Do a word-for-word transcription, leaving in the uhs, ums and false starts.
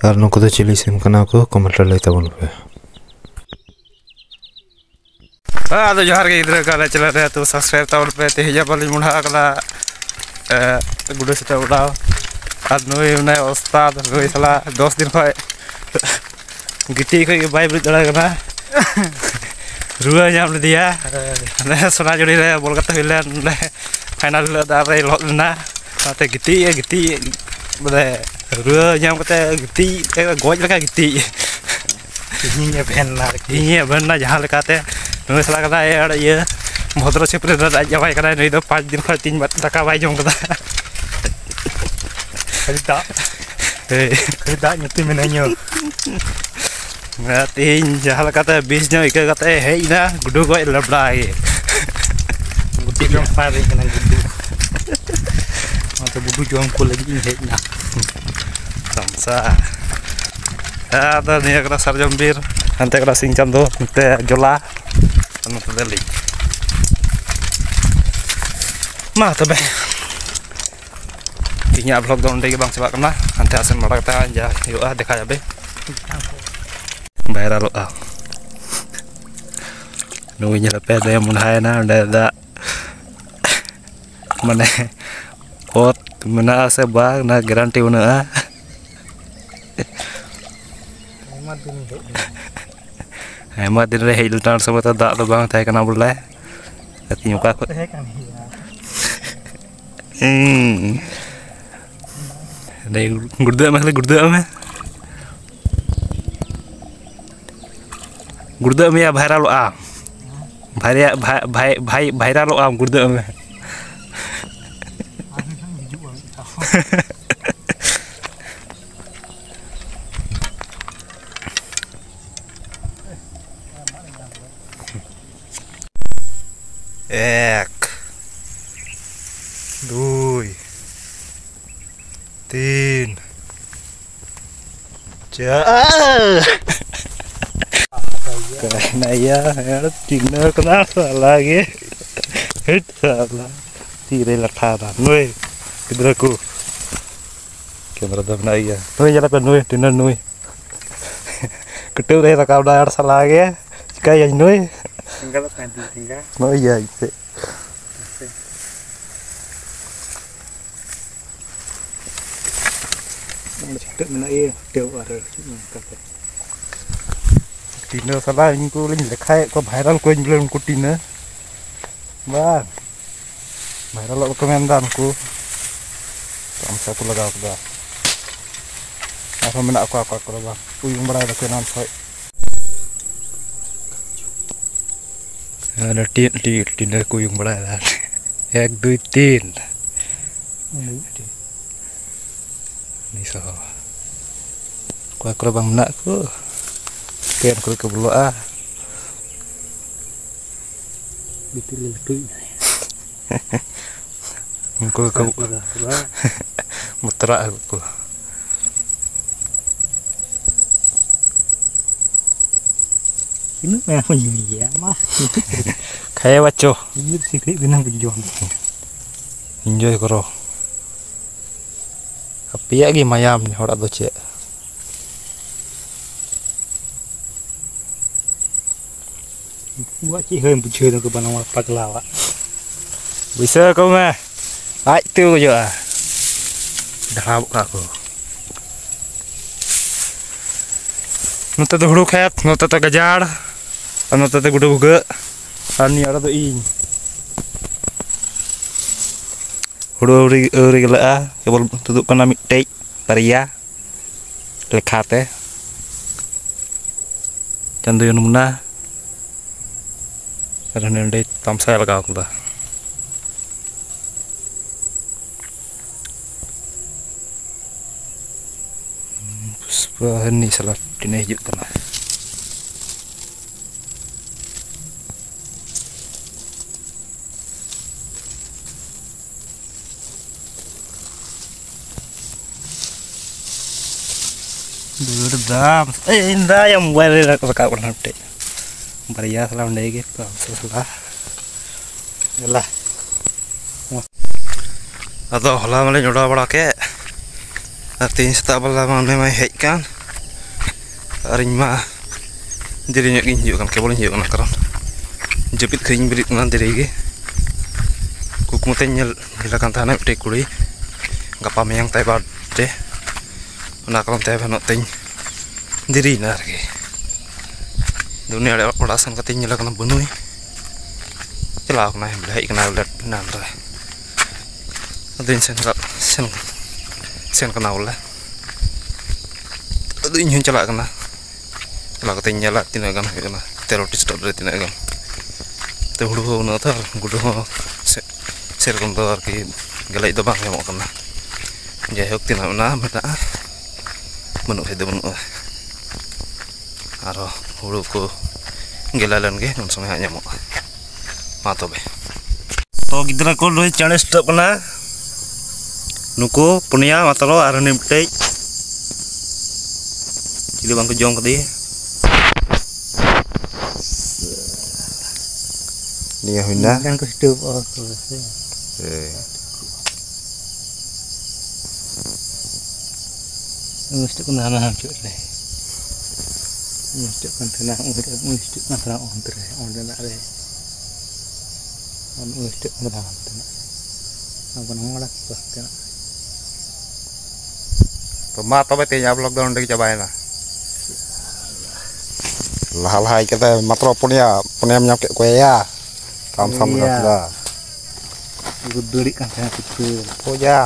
ᱟᱨ ᱱᱩᱠᱩ ᱫᱚ ᱪᱤᱞᱤ ᱥᱤᱢ ᱠᱟᱱᱟ ᱠᱚ, ᱠᱚᱢᱮᱱᱴ ᱨᱮ ᱞᱟᱹᱭ ᱛᱟᱵᱚᱱ ᱯᱮ᱾ ᱦᱮᱸ, ᱟᱫᱚ ᱡᱚᱦᱟᱨ ᱜᱮ ᱜᱤᱫᱽᱨᱟᱹ ᱠᱚ, ᱟᱞᱮ ᱪᱮᱱᱮᱞ ᱨᱮ ᱛᱚ ᱥᱟᱵᱥᱠᱨᱟᱭᱤᱵ ᱛᱟᱵᱚᱱ ᱯᱮ᱾ ᱛᱮᱦᱮᱧ ᱦᱚᱸ ᱵᱟᱹᱞᱤᱧ ᱢᱚᱸᱰᱷᱟ ᱟᱠᱟᱫᱟ, ᱮ, ᱜᱩᱰᱩ ᱥᱮᱛᱟ ᱚᱰᱟᱣ᱾ ᱟᱨ ᱱᱩᱭ ᱢᱮᱱᱟᱭ ᱚᱥᱛᱟᱫ, ᱱᱩᱭ ᱥᱟᱞᱟ ᱫᱚᱥ ᱫᱤᱱ ᱠᱷᱚᱡ ᱜᱤᱛᱤᱡ ᱠᱷᱚᱡ ᱜᱮ ᱵᱟᱭ ᱵᱮᱨᱮᱫ ᱫᱟᱲᱮ ᱠᱟᱱᱟ᱾ ᱨᱩᱣᱟᱹ ᱧᱟᱢ ᱞᱮᱫᱮᱭᱟ᱾ ᱦᱟᱱᱮ ᱥᱚᱱᱟᱡᱩᱲᱤ ᱨᱮ ᱵᱚᱞ ᱜᱟᱛᱮ ᱦᱩᱭ ᱞᱮᱱ, ᱚᱸᱰᱮ ᱯᱷᱟᱭᱱᱟᱞ ᱦᱤᱞᱳᱜ ᱫᱚ ᱟᱨᱚᱭ ᱞᱚᱦᱚᱫ ᱞᱮᱱᱟ᱾ ᱚᱱᱟᱛᱮ ᱜᱤᱛᱤᱡ ᱮ ᱜᱤᱛᱤᱡ, ᱵᱚᱞᱮ, ᱨᱩᱣᱟᱹ ᱧᱟᱢ ᱠᱟᱛᱮ ᱜᱤᱛᱤᱡ, ᱜᱚᱡ ᱞᱮᱠᱟ ᱜᱤᱛᱤᱡ᱾ ᱤᱧᱤᱧ ᱮᱵᱷᱮᱱ ᱮᱱᱟ ᱟᱨᱠᱤ᱾ ᱤᱧᱤᱧ ᱮᱵᱷᱮᱱ ᱮᱱᱟ ᱡᱟᱦᱟᱸ ᱞᱮᱠᱟᱛᱮ᱾ ᱱᱩᱭ ᱥᱟᱞᱟ ᱠᱟᱱᱟ ᱮᱲ ᱤᱭᱟᱹ, ᱵᱷᱚᱫᱨᱚ ᱪᱷᱤᱯᱨᱤ ᱨᱮ ᱟᱡ ᱡᱟᱶᱟᱭ ᱠᱟᱱᱟᱭ᱾ ᱱᱩᱭ ᱫᱚ ᱯᱟᱸᱪ ᱫᱤᱱ ᱠᱷᱚᱱ ᱛᱤᱧ ᱫᱟᱠᱟ ᱵᱟᱭ ᱡᱚᱢ ᱠᱟᱫᱟ᱾ ᱠᱷᱟᱹᱞᱤ ᱫᱟᱜ, ᱦᱮᱸ᱾ ᱠᱷᱟᱹᱞᱤ ᱫᱟᱜ ᱧᱩᱛᱩᱢ ᱢᱮᱱᱟᱧᱟ᱾ ᱛᱮᱦᱮᱧ ᱡᱟᱦᱟᱸ ᱞᱮᱠᱟᱛᱮ ᱵᱮᱥ ᱧᱚᱜ ᱟᱹᱭᱠᱟᱹᱣ ᱠᱟᱛᱮ ᱦᱮᱡ ᱮᱱᱟ ᱜᱩᱰᱩ ᱜᱚᱡ ᱞᱮᱵᱲᱟ ᱜᱮ᱾ ᱜᱩᱰᱩ ᱡᱚᱢ ᱥᱟᱱᱟ ᱠᱟᱱᱟ ᱜᱩᱰᱩ᱾ ᱚᱱᱟᱛᱮ ᱜᱩᱰᱩ ᱡᱚᱢ ᱠᱚ ᱞᱟᱹᱜᱤᱫ ᱤᱧ ᱦᱮᱡ ᱮᱱᱟ᱾ ᱛᱟᱢᱥᱟ᱾ ᱦᱮᱸ, ᱟᱫᱚ ᱱᱤᱭᱟᱹ ᱠᱟᱱᱟ ᱥᱟᱨᱡᱚᱢ ᱵᱤᱨ, ᱦᱟᱱᱛᱮ ᱠᱟᱱᱟ ᱥᱤᱧ ᱪᱟᱸᱫᱚ, ᱱᱚᱛᱮ ᱡᱚᱞᱟ, ᱟᱨ ᱱᱚᱛᱮ ᱫᱚ ᱞᱤᱧ᱾ ᱢᱟ ᱛᱚᱵᱮ, ᱤᱧᱟᱹᱜ ᱵᱷᱞᱚᱜ ᱫᱚ ᱚᱸᱰᱮ ᱜᱮ ᱵᱟᱝ ᱪᱟᱵᱟᱜ ᱠᱟᱱᱟ, ᱦᱟᱱᱛᱮ ᱟᱥᱮᱱ ᱵᱟᱲᱟ ᱠᱟᱛᱮ ᱡᱟ ᱦᱩᱭᱩᱜᱼᱟ ᱫᱮᱠᱷᱟ ᱡᱟᱵᱮ᱾ ᱵᱷᱟᱭᱨᱟᱞᱚᱜᱼᱟ᱾ ᱱᱩᱭ ᱧᱮᱞ ᱯᱮ, ᱫᱚᱭ ᱢᱚᱱᱦᱟᱭᱮᱱᱟ ᱚᱸᱰᱮ ᱫᱟᱜ᱾ ᱢᱟᱱᱮ, ᱚᱛ ᱢᱮᱱᱟᱜᱼᱟ ᱥᱮ ᱵᱟᱝ, ᱚᱱᱟ ᱜᱮᱨᱮᱱᱴᱤ ᱵᱟᱹᱱᱩᱜᱼᱟ᱾ ᱟᱭᱢᱟ ᱫᱤᱱ ᱦᱮᱡ ᱞᱮᱱᱟ᱾ ᱟᱭᱢᱟ ᱫᱤᱱ ᱨᱮ ᱦᱮᱡ ᱞᱮᱱᱟ, ᱩᱱ ᱥᱚᱢᱚᱭ ᱫᱚ ᱫᱟᱜ ᱫᱚ ᱵᱟᱝ ᱛᱟᱦᱮᱸ ᱠᱟᱱᱟ ᱵᱚᱞᱮ᱾ ᱟᱹᱛᱤᱧ ᱚᱠᱟ ᱠᱷᱚᱡ? ᱛᱟᱦᱮᱸ ᱠᱟᱱ ᱜᱮᱭᱟ᱾ ᱦᱩᱸ᱾ ᱞᱟᱹᱭ ᱜᱩᱲᱫᱟᱹᱜ ᱢᱮ, ᱠᱷᱟᱹᱞᱤ ᱜᱩᱲᱫᱟᱹᱜ ᱢᱮ᱾ ᱜᱩᱲᱫᱟᱹᱜ ᱢᱮᱭᱟ, ᱵᱷᱟᱭᱨᱟᱞᱚᱜᱼᱟ᱾ ᱵᱷᱟᱭᱨᱟ-, ᱵᱷᱟᱭ-, ᱵᱷᱟᱭ-, ᱵᱷᱟᱭ-, ᱵᱷᱟᱭᱨᱟᱞᱚᱜᱼᱟᱢ, ᱜᱩᱲᱫᱟᱹᱜ ᱢᱮ᱾ ᱟᱨ ᱢᱤᱫ ᱫᱷᱟᱣ ᱦᱤᱡᱩᱜᱼᱟ ᱢᱤᱫ ᱫᱷᱟᱣ᱾ ᱮᱠ, ᱫᱩᱭ, ᱛᱤᱱ, ᱪᱟᱨ᱾ ᱠᱟᱭᱱᱟᱭᱟ, ᱦᱮᱸ, ᱪᱤᱱᱦᱟᱹ ᱠᱟᱱᱟ ᱥᱟᱞᱟ ᱜᱮ᱾ ᱦᱮᱴ ᱥᱟᱞᱟ, ᱛᱤᱨᱮ ᱞᱟᱴᱷᱟ ᱫᱟ ᱱᱩᱭ ᱜᱤᱫᱽᱨᱟᱹ ᱠᱚ᱾ ᱠᱮᱢᱮᱨᱟ ᱫᱚ ᱢᱮᱱᱟᱜ ᱜᱮᱭᱟ᱾ ᱱᱩᱭ ᱧᱮᱞ ᱯᱮ, ᱱᱩᱭ ᱴᱤᱱᱟᱹ ᱱᱩᱭ᱾ ᱠᱟᱹᱴᱟᱹᱣ ᱨᱮ ᱨᱟᱠᱟᱵ ᱫᱟ ᱟᱨ ᱥᱟᱞᱟ ᱜᱮ᱾ ᱪᱤᱠᱟᱹᱭᱟᱹᱧ ᱱᱩᱭ? ᱴᱷᱮᱸᱜᱟ ᱫᱚ ᱚᱠᱟᱭᱮᱱ ᱛᱤᱧ ᱴᱷᱮᱸᱜᱟ? ᱱᱩᱭ ᱤᱭᱟᱹ ᱪᱮᱫ? ᱚᱸᱰᱮ ᱪᱷᱩᱴᱟᱹᱜ ᱢᱮᱱᱟᱜ ᱜᱮᱭᱟ, ᱴᱷᱩᱴᱟᱹᱣ ᱟᱨ ᱱᱚᱝᱠᱟ ᱛᱮ᱾ ᱴᱤᱱᱟᱹ ᱥᱟᱞᱟ ᱤᱧ ᱠᱚ ᱞᱤᱧ ᱞᱮᱠᱷᱟᱭᱮᱫ ᱠᱚᱣᱟ, ᱵᱷᱟᱭᱨᱟᱞ ᱠᱚᱣᱟᱧ ᱵᱚᱞᱮ ᱩᱱᱠᱩ ᱴᱤᱱᱟᱹ᱾ ᱵᱟᱝ, ᱵᱷᱟᱭᱨᱟᱞᱚᱜ ᱵᱟᱠᱚ ᱢᱮᱱᱫᱟ ᱩᱱᱠᱩ᱾ ᱛᱟᱢᱥᱟ ᱠᱚ ᱞᱟᱜᱟᱣ ᱠᱮᱫᱟ᱾ ᱟᱨᱦᱚᱸ ᱢᱮᱱᱟᱜ ᱠᱚᱣᱟ ᱚᱠᱟ ᱠᱚᱨᱮ ᱵᱟᱝ, ᱩᱭᱩᱝ ᱵᱟᱲᱟᱭ ᱫᱟᱠᱚ ᱮᱱᱟᱱ ᱠᱷᱚᱡ᱾ ᱟᱨ ᱴᱤ-, ᱴᱤ-, ᱴᱤᱱᱟᱹ ᱠᱚ ᱩᱭᱩᱝ ᱵᱟᱲᱟᱭᱮᱫᱟ᱾ ᱮᱠ, ᱫᱩᱭ, ᱛᱤᱱ᱾ ᱚᱸᱰᱮ ᱢᱤᱫᱴᱮᱱ᱾ ᱩᱱᱤ ᱥᱚᱦᱚ᱾ ᱚᱠᱟ ᱠᱚᱨᱮ ᱵᱟᱝ ᱢᱮᱱᱟᱜ ᱠᱚ, ᱴᱮᱱ ᱠᱚᱨᱮ ᱠᱚ ᱵᱚᱞᱚᱜᱼᱟ᱾ ᱵᱷᱤᱛᱤᱨ ᱨᱮ ᱞᱟᱹᱴᱩᱭ ᱮᱱᱟᱭ᱾ ᱩᱱᱠᱩ ᱜᱮᱠᱚ ᱵᱚᱛᱚᱨᱟᱜ ᱟᱹᱜᱩ ᱠᱚ᱾ ᱛᱤᱱᱟᱹᱜ ᱢᱟᱭᱟ ᱠᱚ ᱧᱩᱭ ᱜᱮᱭᱟ, ᱢᱟ᱾ ᱠᱷᱟᱭᱟ ᱵᱟᱪᱚ᱾ ᱢᱤᱫ ᱥᱤᱠᱲᱤᱡ ᱫᱤᱱᱟᱹᱢ ᱠᱚ ᱡᱚᱢ᱾ Enjoy ᱠᱚᱨᱚ᱾ ᱟᱯᱮᱭᱟᱜ ᱜᱮ ᱢᱟᱭᱟᱢ, ᱱᱮ ᱦᱚᱲᱟᱜ ᱫᱚ ᱪᱮᱫ? ᱩᱱᱠᱩᱣᱟᱜ ᱪᱮᱫ ᱦᱚᱸ ᱵᱩᱡᱷᱟᱹᱣ ᱫᱟᱠᱚ ᱵᱟᱝ, ᱱᱚᱣᱟ ᱯᱟᱜᱽᱞᱟᱣᱟᱜ᱾ ᱵᱟᱹᱭᱥᱟᱹᱣ ᱟᱠᱚ ᱢᱮ, ᱟᱡ ᱛᱮ ᱜᱚᱡᱚᱜᱼᱟ᱾ ᱰᱷᱟᱲᱟᱣ ᱜᱚᱫ ᱠᱟᱜ ᱠᱚ᱾ ᱱᱚᱛᱮ ᱫᱚ ᱦᱩᱲᱩ ᱠᱷᱮᱛ, ᱱᱚᱛᱮ ᱫᱚ ᱜᱟᱡᱟᱲ, ᱟᱨ ᱱᱚᱛᱮ ᱫᱚ ᱜᱩᱰᱩ ᱵᱷᱩᱜᱟᱹᱜ, ᱟᱨ ᱱᱤᱭᱟᱹ ᱟᱲᱮ ᱫᱚ ᱤᱧ᱾ ᱦᱩᱲᱩ ᱟᱹᱣᱨᱤ, ᱟᱹᱣᱨᱤ ᱜᱮᱞᱮᱜᱼᱟ, ᱠᱮᱵᱚᱞ ᱛᱩᱫᱩᱜ ᱠᱟᱱᱟ ᱢᱤᱫᱴᱮᱡ ᱵᱟᱨᱭᱟ ᱞᱮᱠᱷᱟᱛᱮ᱾ ᱪᱟᱸᱫᱚᱭ ᱱᱩᱢᱱᱟ ᱟᱨ ᱦᱟᱱᱮ ᱱᱚᱸᱰᱮ ᱛᱟᱢᱥᱟᱭ ᱞᱟᱜᱟᱣ ᱠᱟᱫᱟ᱾ ᱯᱩᱥᱯᱟ ᱦᱟᱹᱱᱤ ᱥᱟᱞᱟ ᱴᱤᱱᱮ ᱦᱤᱡᱩᱜ ᱠᱟᱱᱟ᱾ ᱫᱟᱹᱲ ᱫᱟᱢ᱾ ᱮᱭ, ᱤᱧ ᱫᱟᱭᱟ ᱢᱳᱵᱟᱭᱤᱞ ᱨᱮ ᱨᱟᱠᱟᱵ ᱠᱟᱱᱟ ᱢᱤᱫᱴᱮᱡ᱾ ᱵᱟᱨᱭᱟ ᱥᱟᱞᱟ ᱚᱸᱰᱮ ᱜᱮ ᱛᱚ, ᱟᱢ ᱥᱟᱞᱟ᱾ ᱮᱞᱟ᱾ ᱟᱫᱚ ᱦᱚᱞᱟ ᱢᱟᱞᱮᱧ ᱚᱰᱟᱣ ᱵᱟᱲᱟ ᱠᱮᱫ᱾ ᱟᱨ ᱛᱮᱦᱮᱧ ᱥᱮᱛᱟᱜ ᱵᱮᱞᱟ ᱢᱟ ᱩᱱᱤ ᱢᱟᱭ ᱦᱮᱡ ᱠᱟᱱ, ᱟᱨ ᱤᱧ ᱢᱟ ᱫᱮᱨᱤ ᱧᱚᱜ ᱜᱤᱧ ᱦᱤᱡᱩᱜ ᱠᱟᱱ, ᱠᱮᱵᱚᱞᱤᱧ ᱦᱤᱡᱩᱜ ᱠᱟᱱᱟ, ᱠᱟᱨᱚᱱ ᱡᱟᱹᱯᱤᱫ ᱠᱷᱚᱱᱤᱧ ᱵᱮᱨᱮᱫ ᱠᱟᱱᱟ ᱫᱮᱨᱤ ᱜᱮ᱾ ᱠᱩᱠᱢᱩ ᱛᱮᱧ ᱧᱮᱞ ᱧᱮᱞ ᱟᱠᱟᱱ ᱛᱟᱦᱮᱱᱟ ᱢᱤᱫᱴᱮᱡ ᱠᱩᱲᱤ, ᱜᱟᱯᱟ ᱢᱮᱭᱟᱝ ᱛᱟᱭ ᱵᱟᱨᱛᱷᱰᱮ, ᱚᱱᱟ ᱠᱟᱨᱚᱱ ᱛᱮ ᱩᱱᱟᱹᱜ ᱛᱮᱧ ᱫᱮᱨᱤᱭᱮᱱᱟ ᱟᱨᱠᱤ᱾ ᱟᱫᱚ ᱩᱱᱤ ᱚᱲᱟᱜ ᱥᱮᱱ ᱠᱟᱛᱮᱧ ᱧᱮᱞᱮ ᱠᱟᱱᱟ ᱵᱟᱹᱱᱩᱭ, ᱪᱟᱞᱟᱣ ᱠᱟᱱᱟᱭ ᱵᱚᱞᱮ, ᱦᱮᱡ ᱠᱟᱱᱟᱭ ᱵᱚᱞᱮ ᱮᱱᱟᱱ ᱨᱮ᱾ ᱟᱫᱚᱧ ᱥᱮᱱ ᱠᱟᱜ ᱥᱮᱱ ᱥᱮᱱ ᱠᱟᱱᱟ ᱵᱚᱞᱮ᱾ ᱟᱫᱚ ᱤᱧ ᱦᱚᱸᱧ ᱪᱟᱞᱟᱜ ᱠᱟᱱᱟ, ᱪᱟᱞᱟᱣ ᱠᱟᱛᱮᱧ ᱧᱮᱞᱟ ᱛᱤᱱᱟᱹᱜ ᱜᱟᱱ ᱦᱩᱭᱩᱜ ᱠᱟᱱᱟ, ᱛᱮᱨᱚᱴᱤ ᱥᱴᱟᱵ ᱨᱮ ᱛᱤᱱᱟᱹᱜ ᱜᱟᱱ᱾ ᱛᱚ ᱦᱩᱲᱩ ᱦᱚᱸ ᱵᱟᱹᱱᱩᱜᱼᱟ ᱛᱚ, ᱟᱨ ᱜᱩᱰᱩ ᱦᱚᱸ ᱥᱮ- ᱥᱮᱨᱚᱠᱚᱢ ᱫᱚ ᱟᱨᱠᱤ ᱜᱮᱞᱮᱡ ᱫᱚ ᱵᱟᱝ ᱧᱟᱢᱚᱜ ᱠᱟᱱᱟ᱾ ᱡᱟᱭᱦᱳᱠ, ᱛᱤᱱᱟᱹᱜ ᱢᱮᱱᱟᱜᱼᱟ ᱢᱮᱱᱟᱜᱼᱟ, ᱵᱟᱹᱱᱩᱜ ᱠᱷᱟᱡ ᱫᱚ ᱵᱟᱹᱱᱩᱜᱼᱟ᱾ ᱟᱨᱚ ᱦᱩᱲᱩ ᱠᱚ ᱜᱮᱞᱮ ᱞᱮᱱ ᱜᱮ ᱩᱱ ᱥᱚᱢᱚᱭ ᱦᱟᱸᱜ ᱧᱟᱢᱚᱜᱼᱟ᱾ ᱢᱟ ᱛᱚᱵᱮ᱾ ᱛᱚ ᱜᱤᱫᱽᱨᱟᱹ ᱠᱚ ᱱᱩᱭ ᱪᱮᱬᱮ ᱥᱴᱟᱵ ᱠᱟᱱᱟ᱾ ᱱᱩᱠᱩ ᱯᱩᱱᱭᱟ ᱢᱟᱛᱨᱚ ᱟᱨ ᱦᱟᱹᱱᱤ ᱢᱤᱫᱴᱮᱡ ᱪᱤᱞᱤ ᱵᱟᱝ ᱠᱚ ᱡᱚᱢ ᱠᱟᱫᱮᱭᱟ᱾ ᱱᱤᱭᱟᱹ ᱦᱩᱭᱱᱟ᱾ ᱢᱮᱱᱠᱷᱟᱱ ᱠᱚ ᱥᱴᱟᱵᱚᱜᱼᱟ ᱠᱚ ᱥᱮ᱾ ᱦᱮᱸ᱾ ᱩᱱᱤ ᱥᱴᱟᱵ ᱠᱟᱱᱟ ᱦᱟᱱᱟ ᱢᱩᱪᱟᱹᱫ ᱨᱮ᱾ ᱩᱱᱤ ᱥᱴᱟᱵ ᱠᱟᱱ ᱛᱟᱦᱮᱱᱟ, ᱩᱱᱤ ᱥᱴᱟᱵ ᱠᱟᱱ ᱛᱟᱦᱮᱱᱟ ᱚᱱᱛᱮ ᱨᱮ, ᱚᱸᱰᱮᱱᱟᱜ ᱨᱮ᱾ ᱩᱱᱤ ᱥᱴᱟᱵ ᱠᱟᱱᱟ ᱦᱟᱱᱛᱮᱱᱟᱜ ᱨᱮ᱾ ᱟᱵᱚ ᱱᱚᱣᱟ ᱚᱲᱟᱜ ᱠᱚ ᱦᱟᱱᱛᱮᱱᱟᱜ ᱨᱮ᱾ ᱛᱚ ᱢᱟ ᱛᱚᱵᱮ ᱛᱮᱦᱮᱧᱟᱜ ᱵᱞᱚᱜ ᱫᱚ ᱱᱚᱸᱰᱮ ᱜᱮ ᱪᱟᱵᱟᱭᱮᱱᱟ᱾ ᱞᱟᱦᱟ ᱞᱟᱦᱟ ᱦᱮᱡ ᱠᱟᱛᱮ ᱢᱟᱛᱨᱚ ᱯᱩᱱᱭᱟ, ᱯᱩᱱᱭᱟᱢ ᱧᱟᱢ ᱠᱮᱫ ᱠᱚᱣᱟ ᱭᱟ᱾ ᱠᱟᱢ ᱥᱟᱢ ᱤᱭᱟ᱾ ᱠᱟᱛᱷᱟ᱾ ᱩᱱᱠᱩ ᱫᱟᱹᱲᱤᱜ ᱠᱟᱱ ᱛᱟᱦᱮᱸᱱᱟ ᱯᱩᱴᱠᱟᱹ᱾ ᱠᱷᱚᱡᱟ᱾